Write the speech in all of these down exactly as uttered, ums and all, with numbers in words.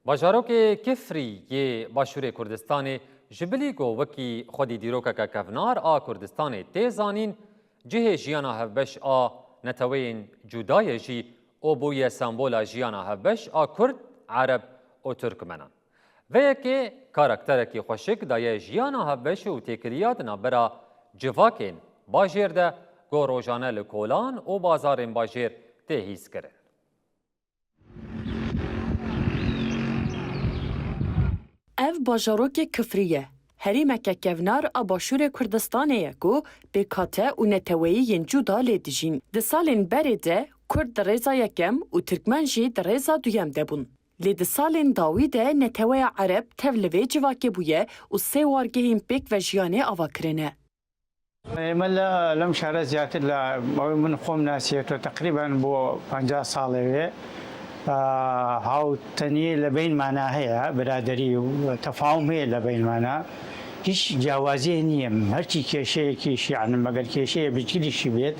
Bajarokê Kifrî yê Başûrê Kurdistanê ji bilî ku wekî xwedî dîrokeke kevnar a Kurdistanê tê zanîn, cihê jiyana hevbeş a neteweyên cuda ye jî û bûye sembola jiyana hevbeş a Kurd, Ereb û Turkmenan. Vê yekê karakterekî xweşik daye jiyana hevbeş û têkiliya di navbera civakên bajêr de ku rojane li kolan û bazarên bajêr tê hîskirin. Ev bajarokê Kifrî ye. Herêmeke kevnar a Başûrê Kurdistanê ye ku pêkhate û neteweyî yên cuda lê dijîn. Di salên berê de Kurd di rêza yekem û Tirkmen jî di rêza duyem de bûn. Lê di salên dawî de neteweya Ereb tev li vê civakê bûye û sê wargehên pêkvejiyanê ava kirine. ئێمە لە لەم شارە زیاتر لە ئەوەی من خۆم ناسیەوە تەقریبەن بۆ پەنجا ساڵێ وێ هاوتەنی لە بینمانە هەیە، برادری و تەفاوم هەیە لە بینمانە. هیچ جیاوازیە نییە، هەرچی کێشەیەکیش یعنی مەگەر کێشەیە بچلیشی بێت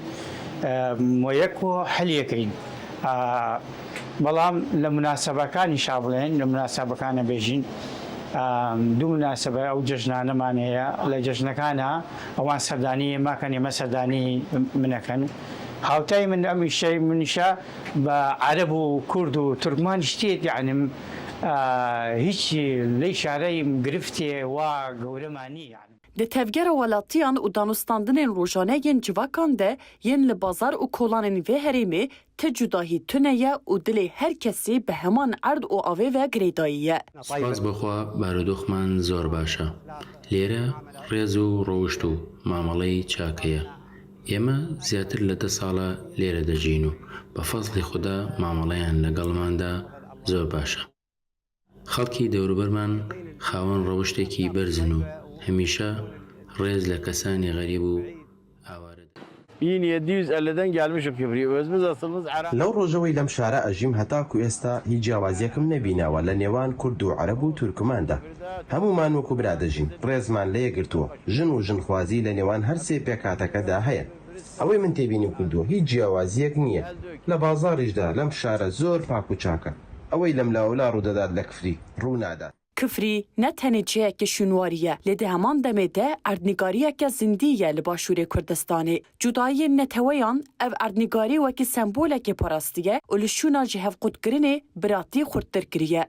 مۆیەک و حەلیەکەین. بەڵام لە مناسەبەکانی شا بڵێن لە مناسەبەکانە بێژین دوو مناسەبە ئەو جەژنانەمان هەیە لە جەژنەکانە ئەوان سەردانی ماکەن ئێمە سەردانی منەکەن. هاوتای من ئەم ئیشەی منیشە بە عەرەب و کورد و تورکمان شتێت یعنیم هیچ لەی شارەی گرفتێ وا گەورەمانی یعنی. Di tevgera welatiyan û danûstandinên rojane yên civakan de yên li bazar û kolanên vê herêmê ti cudahî tune ye û dilê her kesî bi heman erd û avê ve girêdayî ye. Spas bo xwe barûdoxman zor baş e. Lêre rêz û rewişt û mameleyî çak heye. Ême zêtir li du sal e lêre dijîn û bi fezlê Xuda mameleyan li gelman de zor baş e. Xelkî dewrberman xawen rewiştekî berz in û hemîşe rêz li kesanî xerîb û aware dikin. Bin yedi yüz elliden gelmişim Kifri. Özümüz aslımız Arap. Lew rojewey lem şare ejîm heta ku êsta hîç ciyawaziyek im nebînawe le nêwan Kurd û Ereb û Turkman de. Hemûman wekû bira dejîn. Rêzman lê yek girtuwe. Jin û jinxwazî le nêwan her sê pêkhateke de heye. Ewey min têbînî kurdû hîç ciyawaziyek niye. Le bazarîş de lem şare zor pak û çak e. Ewey lem lawila rûdedat le Kifrî rû nade. Kifrî ne tenê ciheke şûnwarî ye, lê di heman demê de erdnîgariyeke zindî ye li Başûrê Kurdistanê. Cudayiyên neteweyan ev erdnîgarî wekî sembolekê parastiye û li şûna jihevqûtkirinê biratî xurttir kiriye.